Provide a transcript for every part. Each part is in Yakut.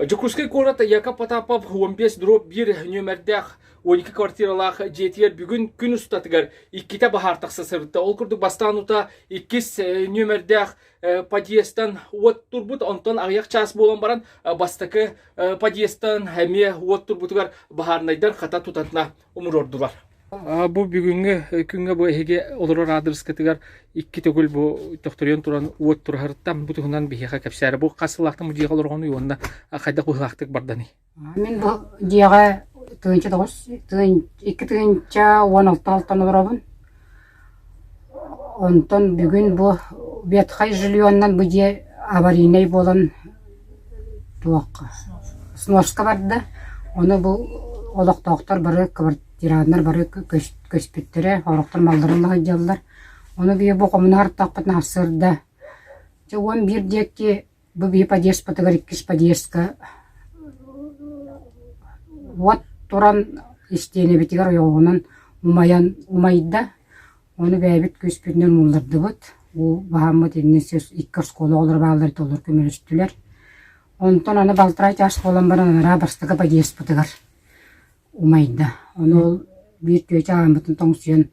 Дьокуускай куорат Яков Потапов 15 дробь биир нүөмэрдээх 12 квартиралаах дьиэтигэр бүгүн күн устатыгар иккитэ баһаар тахса сырытта. Ол курдук бастаан ута иккис нүөмэрдээх подъезтан уот турбут, онтон аҕыйах чаас буолан баран бастакы подъезтан эмиэ уот турбутугар баһаарынайдар хата тутатына умуруордулар. Бу бүгүҥҥү күҥҥэ бу эһиги олорор аадырыскытыгар икки төгүл бу төхтөрүйэн туран уот тураһарыттан бу туһунан биһиэхэ кэпсээрэ. Бу хас сыллаахтан бу дьиэҕэ олороҕунуй уонна хайдах быһыылаахтык барданый? Мин бу дьиэҕэ 1009, 2016 алтан олоробун. Онтон бүгүн бу ветхай жильеннан бу дьиэ аварийнай буолан туох сноска барда. Ону бу олохтоохтор бары квартираннар бары көспүттэрэ, сорохтор малларын ыла сылдьаллар. Ону биһи бу хомуна сырыттахпытына сарсыарда дьэ 11 диэки Бу биһи подъезпытыгар иккис подъездка уот туран истиэнэбитигэр ойоҕоһунан умайан умайда. Ону бэйэбит күүспүтүнэн ууллардыбыт. Уу баһааммыт иннин сир икки оскуола оҕолоро бааллар этэ олор көмөлөстүлэр. Онтон аны балтараа чаас буолан баран анараа бастакы подъезпытыгар умайда. Ону ол биир түөчэ ааммытын тоҥсуйан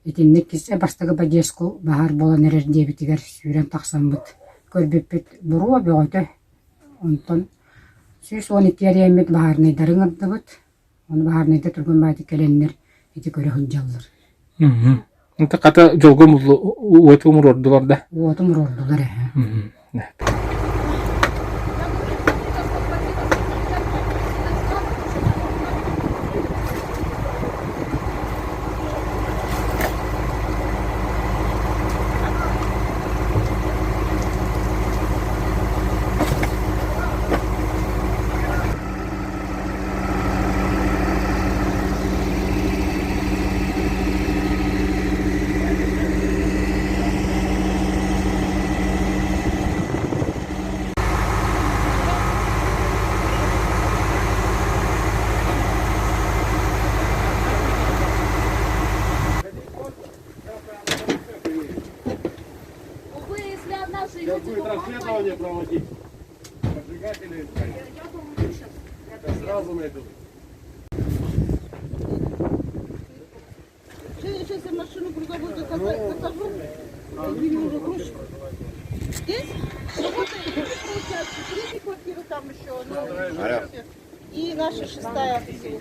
итинник кисе бастакы подъездку баһаар буолан эрэр диэбитигэр сүүрэн тахсаммыт көрбүппүт буруо бөҕөтө. Онтон 112 эриэммит баһаарынайдары ыҥырдыбыт. Ону баһаарынайдар түргэн баайдык кэлэннэр ити көрө сылдьаллар. Хата хата дьолго уоту умуруордулар да? Уоту умуруордулар эһэ. Увы, если одна Сейчас живете, будет то расследование проводить. Поджигатели искать. Я помогу сейчас. Сразу найдут. Сейчас я машину грузовую закажу. Видимо, уже груз. Здесь работает, получается, третья квартира там еще. Ну, и наша шестая всего.